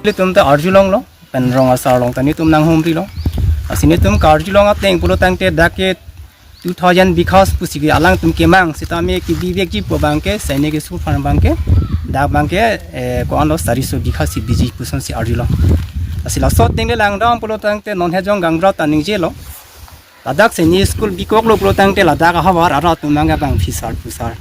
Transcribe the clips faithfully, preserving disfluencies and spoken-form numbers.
Ilitum ta arjulonglo, pen rong asar along ta netum nanghumrilo. Lasi netum karjulong ateng pulo tangte dak ke two thousand bighas pusi ke alangtum kemang sitame kebivekji pu abangke Sainik School aphan abangke dak abangke, eh, ko-anlo sariso bighas si biji pusonsi arjulong. Lasi laso ateng le langdam pulo tangte non hejong gaonbura ta ningjelo. Ladak Sainik School bikoklo pulo tangte ladak ahavar arat atum abang abang phisar pusar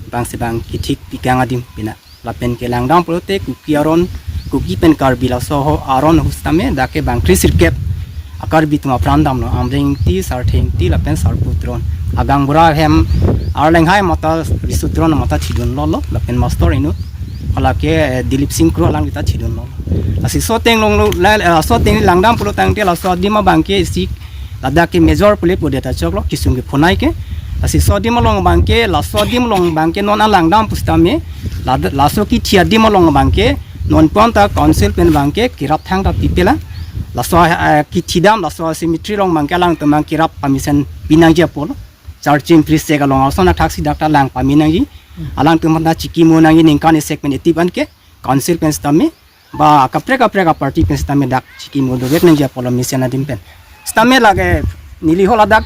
abang si abang kethik pikang adim pina. Lapen ke langdam pulote Kuki aron, Kuki pen Karbi laso ho aron ahut sitame dak ke bang kre sirkep a-Karbi atum apran damlo, Amreng Ingti, Sarthe Ingti lapen Sarpo Teron. Agaonbura hem Arleng Hai mata Riso Teron mata thidunlolo lapen master inut hala ke, eh, Dilip Sing Kro alangli ta thidunlo. Lasi laso ateng longlo, la, eh, laso ateng langdam pulo tangte laso adim abangke isi ladak ke major pule pudet achoklo kisung ke phonai ke. Lasi laso adim along abangke, laso adim along abangke non alangdam pusitame, lad-, laso kithi adim along abangke non pon ta council pen abangke kerap thangta pipela. Laso, eh, kithi dam laso cemetery along abangke alangtum abang kerap pamesen pinangji apotlo. Charchim Prisek along ason athaksi dak ta lang pame nangji. Alangtum ta chikimo nangji ningkan isi pen eti ban ke council pen sitame ba kaprek kaprek a-party pen sitame dak chikimo dovek nangji apotlo mesen adim pen. Sitame lake neli ho ladak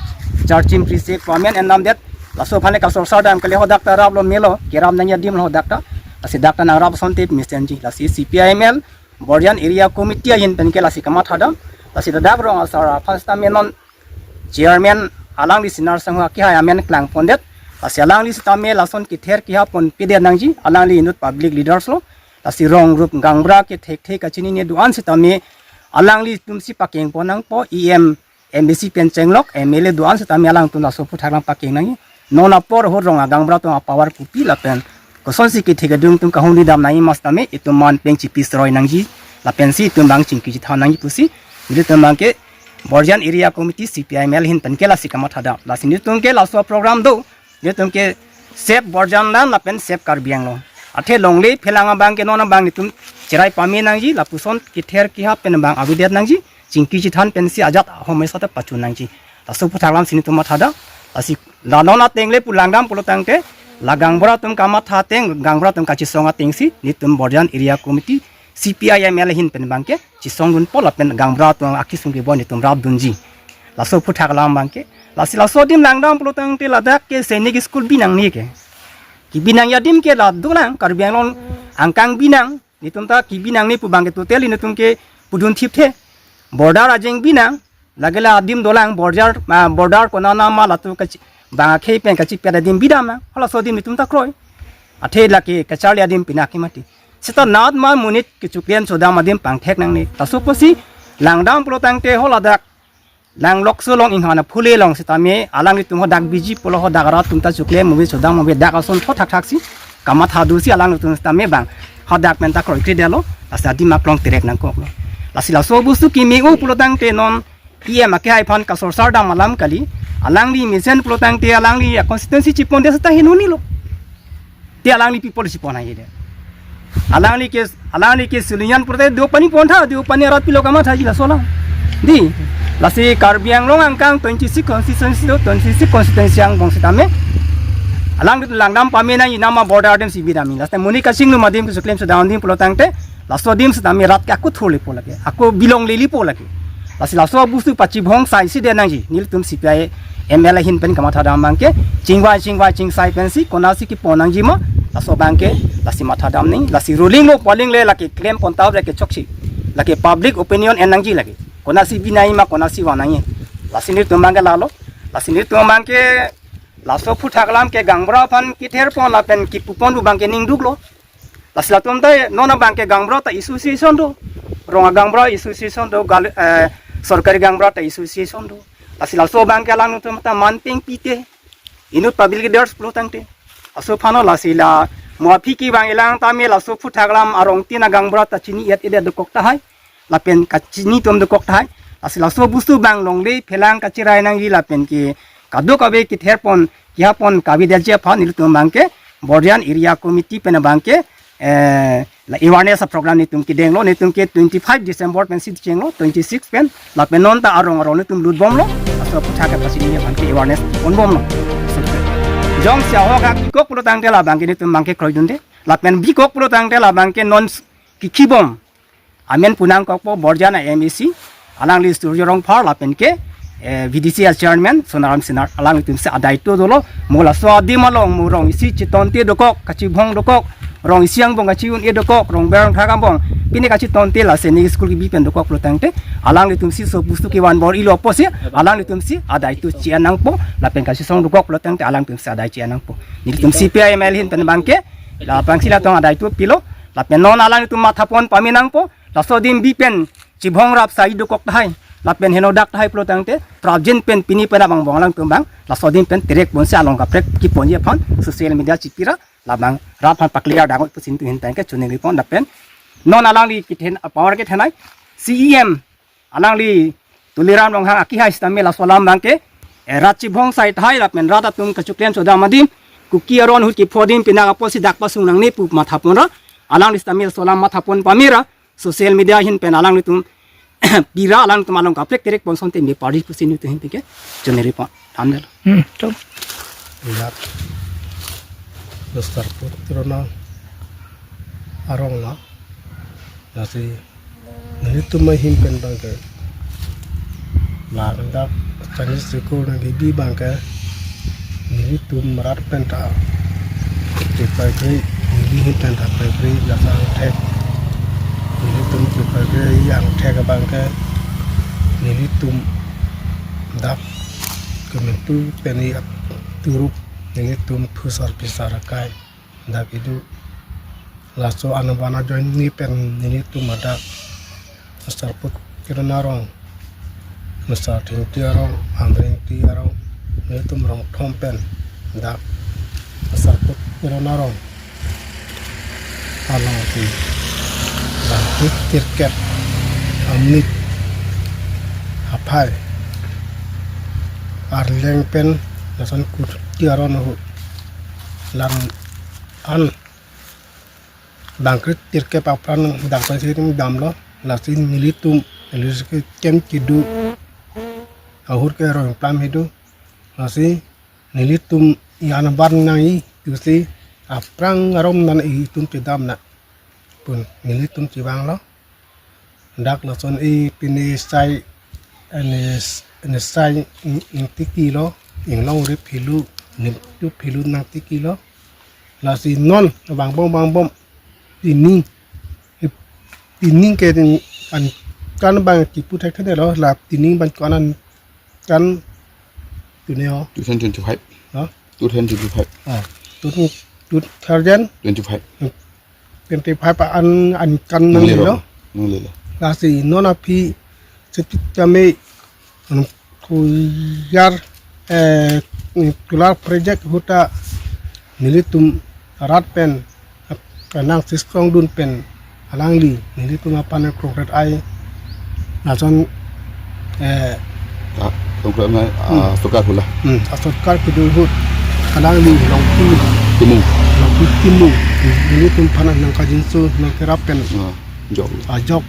Charchim Prisek pamen endamdet. Laso aphan le kasorsar dam kali ho dak ta raplo melo, kerap nangji adim lo ho dak ta. Lasi dak ta nangrap asonte mesenji. Lasi C P I M L Borjan Area Committee ahin pen ke lasi kamathadam. Lasi ladak rong asar aphan sitame non chairman alangli Sinar Sangho akehai amen klangpondet. Lasi alangli sitame lason kether kihapon pide nangji, alangli inut public leaders lo. Lasi rong rup gaonbura ke thekthe kachinine do-an sitame alanglitum si pakengpon nangpo, E M, M A C pen chenglok, M L A do-an sitame alangtum laso aphuthak alam pakeng nangji. Non apor ahut rong agaonbura atum apower kopi lapen kosonsi kethe kedung atum kahumri dam nangji ma sitame itum man peng chipi seroi nangji. Lapensi itum abang chingki chithan nangji pusi nelitum abangke Borjan Area Committee C P I M L ahin pen ke lasi kamathadam. Lasi netum ke laso program do, netum ke sep Borjan dan lapen sep Karbi Anglong. Athe longle phelang abangke non abang netum cherai pame nangji, lapuson kether kihap pen abang avedet nangji, chingki chithan pensi ajat ahomoi sata pachun nangji. Laso aphuthak alam si netum mathadam. Lasi la non ateng le pu langdam pulo tangte, la gaonbura atum kamatha ateng, gaonbura atum kachisong atengsi netum Borjan Area Committee C P I M L ahin pen abangke chisongdunpo lapen gaonbura atum akisung kebon netum rapdunji. Laso aphuthak alam abangke. Lasi laso adim langdam pulo tangte ladak ke Sainik School binangne ke. Kebi nangji adim ke la dolang, Karbi Anglong angkang binang, netum ta kebi nangne pu abangke totally netum ke pudun thipthe. Border ajeng binang, lake la adim dolang border, ah, border konat ma latum kachi, bang akhei pen kachipet adim bidam nang, halaso adim netum ta kroi. Athe lake kacharli adim pine ke mati. Seta nat ma monit kechoklem chodam adim pangthek nangne. Laso apotsi langdam pulo tangte ho ladak Langlokso along Inghan aphule along sitame alanglitum ho dak biji pulo ho dak arat atum ta choklem ave chodam ave dak ason tho thakthak si kamathadu si alanglitum sitame bang hadak pen ta kroikre detlo, lasi adim aklong terek nangkoklo. Lasi laso abustu kimi-o pulo tangte non E M akehai aphan kasorsar dam alam kali, alangli mesen pulo tangte alangli a-constituency chipondet seta henoni lo. Te alangli pi apot chipon haihedet? Alangli ke, alangli ke Silonijan pulote Deopani pontha, Deopani arat pilo kamathaji laso alam. Dei, lasi Karbi Anglong angkang twenty six constituency do, twenty six constituency angbong sitame alang langdam pame nangji, nama border adim si bidam nangji. Lasi monit kachinglu adim kechoklem chodam adim pulo tangte laso adim sitame rat ke ako thurlepo lake, ako bilonglelepo lake. Lasi laso abustu pachibhong saisi det nangji, nelitum C P I M L ahin pen kamathadam abangke, chingvai chingvai chingsai pensi konatsi kepon nangji ma, laso abangke lasi mathadam nangji. Lasi ruling lo poling le lake klem pontha lake chokche, lake public opinion en nangji lake, konatsi bi nangji ma konatsi van nangji. Lasi nelitum abangke lalo, lasi nelitum abangke laso aphuthak alam ke gaonbura aphan ketherpon lapen kepupon pu abangke ningduklo. Lasi latum ta non abangke gaonbura ta association do. Rong agaonbura association do, gal, eh, sorkari gaonbura ta association do. Lasi laso abangke alangtum ta man peng pite. Inut public leaders pulo tangte. Laso aphan lasi la mo aphi kevang ilang tame laso aphuthak alam arong tin agaonbura ta chini-et-edet dokok tahai. Lapen kachini atum dokok tahai. Lasi laso abustu abang longle phelang kachirai nangji lapen ke kadokave ketherpon kihapon kavedetji aphan nelitum abangke Borjan Area Committee pen abangke, eh, la awareness a-program nelitum kedenglo, nelitum ke twenty five December pensi chenglo, twenty six pen, lapen non ta arong arong nelitum lutbomlo, laso aphuthak ke pasi nelitum abangke awareness ponbomlo. Jongsi ahok hak bikok pulo tangte la abangke nelitum abangke kroidunde, lapen bikok pulo tangte la abangke non kikhibom. Amen pu nangkokpo Borjan a-M A C, alangli Surjya Rongphar lapen ke, eh, V D C a-chairman Sonaram Singnar, alanglitumsi adaito dolo. Mo laso adim along mo rong isi chitonte dokok, kachibhong dokok, rong isi angbong kachi-un-e dokok, rong berong thak angbong pine kachitonte, la sainik school kebi pen dokok pulo tangte, alanglitumsi sopustu kevan bor-ilo apotsi alanglitumsi adaito chi-en nangpo, lapen kachisong dokok pulo tangte alanglitumsi adai chi-en nangpo. Nelitum C P I M L ahin pen abangke, la abangsi latum adaito pilo, lapen non alanglitum mathapon pame nangpo, laso adim bi pen chibhong rap sai dokok tahai, lapen henodak tahai pulo tangte, prapjin pen pini pen abang bong alangtum abang laso adim pen terek ponsi along kaprek keponji aphan social media chipira, labang rat aphan pakliar dangoi pusi nelitum ahin pen ke choningri pon. Lapen non alangli kethen, power kethenei C E M alangli Tuliram Ronghang akehai sitame laso alam abangke, eh, rat chibhong sai tahai lapen rat atum kachoklem chodam adim, Kuki aron ahut kepho adim pinak apotsi dak pasung nangne pu mathapon ra, alangli sitame laso alam mathapon pame ra, social media ahin pen alanglitum pira, alanglitum along kaprek terek pon asonte me party pusi nelitum ahin pen ke choningri pon. Thandelo. Hmm, to. Dak Mister Put Tirona arong lo. Lasi nelitum ahin pen abangke, la dak Chinese school nangkebi abangke, nelitum rat penta chepaikri, neli ahin penta paikri, laso angthek. Nelitum chepaikri angthek abangke, nelitum dak kementu pen i ap turup, nelitum phusar phisar akai dak idu. Laso anabana join ni pen nelitum dak Mister Put Tirona arong, Mister Thingti arong, Amrengti arong, nelitum rong thom pen dak Mister Put Tirona arong along ti bangkit tirkep amnik aphai arleng pen lason kuti aron ahut lan an bangkit tirkep apran dak pensi damlo. Lasi nelitum, nelitum ke kem kedo ahut ke rong plam hidu. Lasi nelitum i-an abar nangji pusi aphrang arom nan itum chedam nang pun nelitum chevanglo. Dak lason i pini sai, ane, ane sai ing, ingtiki lo, inglong rip hilu, nimtup hilu nangtiki lo. Lasi non bang bom bang bom, pini, pini ke ding an kan bang kipu thekthedetlo, la pini bang ko-an an kan tuni ho. Two thousand twenty-five. Ha? Two thousand twenty-five. Ah, two, two thousand twenty-five. Twenty-five an, an kan nanglelo. Nanglelo. Lasi non aphi sitame, anu, kuyar, eh, solar project ahut ta nelitum rat pen, eh, nangsiskong dun pen alangli nelitum aphan krongkret ai lason, eh, ah, krongkret ai, ah, hmm, sorkar hula. Hmm, ah, sorkar kedo ahut alangli Longpi, Timung, Longpi Timung, nelitum aphan nangkajinso nangkerap pen, ah, jok, ajok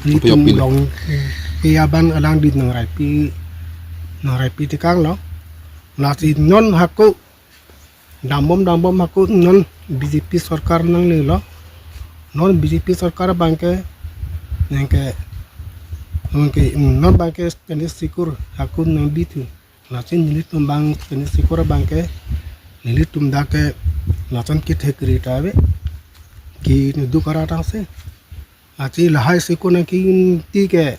nelitum pilo. Longpi abang alangli nangraipi, nangraipi tekanglo. Lasi non hako dambom dambom hako non B J P sorkar nanglelo. Non B J P sorkar abangke, nangke, nangke, non abangke Chinese school hako nangbithu. Lasi nelitum abang Chinese school abangke, nelitum dak ke lason kethek ri ta ave, ke nuduk ara tangse. Lasi lahai school nangkinti ke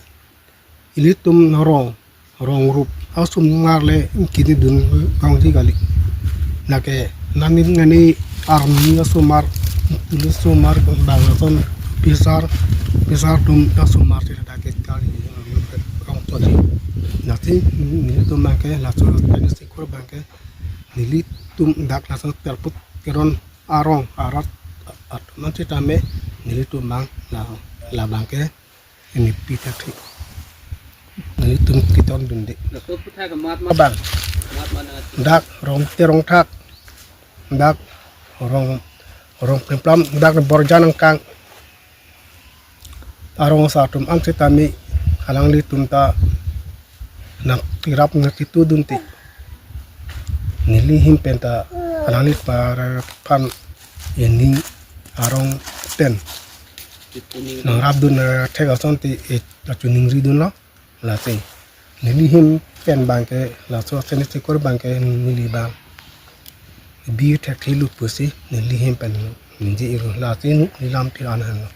ilitum rong, rong rup asomar le kini dun kangji kali. Lake nani nani army asomar, police asomar, bang lason officer, officer atum asomar si dak ke kali rong choji. Lasi nelitum abangke lason Chinese school abangke nelitum dak lason Perput Teron arong arat atum an sitame nelitum abang la, labang ke ini pita thi. Nelitum kiton dunde. Laso puthak ke mat mat. Abang. Mat mat nangat. Dak rong terong thak. Dak rong, rong pemplam, dak Borjan angkang. Arong asar atum an sitame alanglitum ta nangkerap nangkitu dunte. Neli ahin pen ta alangli apar aphan ini arong pen Nang rapdun, eh, thek asonte, eh, kachiningridunlo. Lasi neli ahin pen abangke, laso Saint Nicholas abangke neli abang bi thekthe lut pusi neli ahin pen ningje-iklo. Lasi neli lam phi an henlo.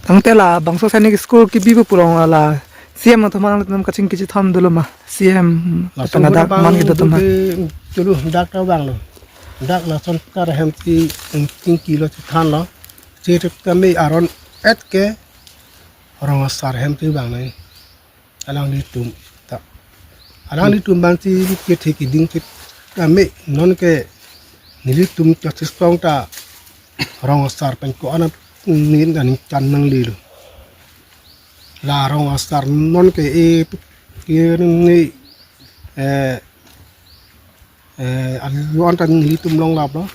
Tangte labangso Saint Nicholas school kebi pu pulong la C M atum aphan nangtum kachingki chethondunlo ma? C M laso pen adak abang man kedo atum ma? Tulu dak ta vanglo. Dak lason kar ahem si chingkilo, chethanlo. Sitame aron et ke rong asar ahem si vangnoi. Alanglitum ta. Alanglitum abang si kethe keding sitame nonke nelitum ta sisong ta rong asar pen ko-an aning aning chan nanglelo. La rong asar nonke e ke ni, eh, eh, alu anta nelitum longlaplo.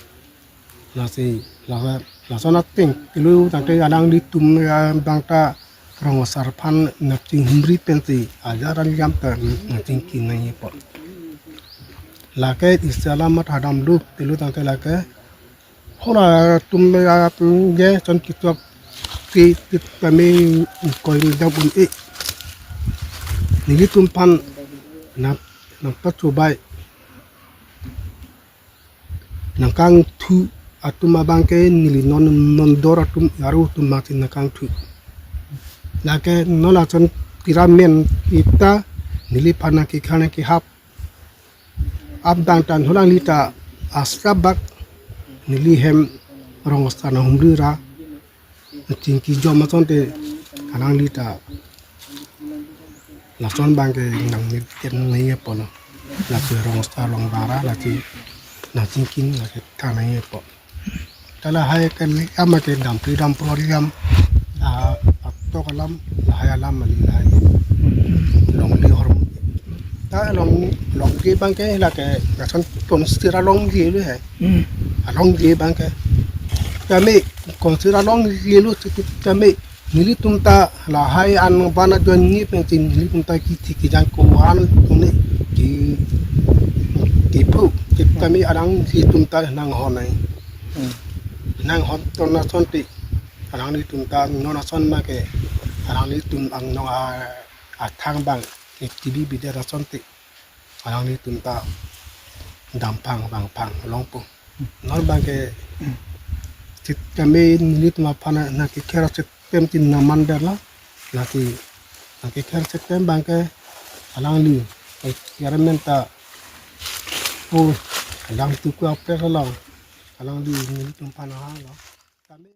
Lasi, la, lason ateng tulu tangte alanglitum, eh, abang ta rong asar aphan nangchinghumri pensi ajar aliam ta nangchingki nangji apot. Lake isi alam mat hadam duk tulu tangte lake hala atum, eh, atum ge son kitok ti, ti kami koi dam un-e. Nelitum aphan nang, nangpachobai, nangkangthu atum abangke neli non, non dor atum, aro atum abangsi nangkangthu. Lake non lason kiramen kita neliphan nangkekhan nangkehap. Abang tan holang lita asrabak neli ahem rong asar nanghumri ra chingki jom asonte alangli ta lason abangke nang nit ken nang ye pono. Lasi rong asar along bara lasi nangchingkin lasi than nang ye po. Ta lahai ke liam ke dampri dampro liam. Ah, atok alam lahai alam mali lahai. Longle hormu. Ta long, longke abangke lake lason tonsir alongke lo he. Hmm. Alongke abangke. Kami tonsir alongke lo situ kami nelitum ta lahai an bana jon ni pensi nelitum ta kithi kijang ko-an tuni ki, kiphu. Kami alanglitum ta nanghon nai. Hmm. Nanghon ton asonte alanglitum ta non ason make alanglitum ang non a, athang abang ke T V bidet asonte alanglitum ta damphang vangphang longpo. Non abangke sitame nelitum aphan nangkekher sitame tin naman der la. Lasi nangkekher sitame abangke alangli, eh, chairman ta, oh, alang tuku apre along alangli nelitum aphan halo.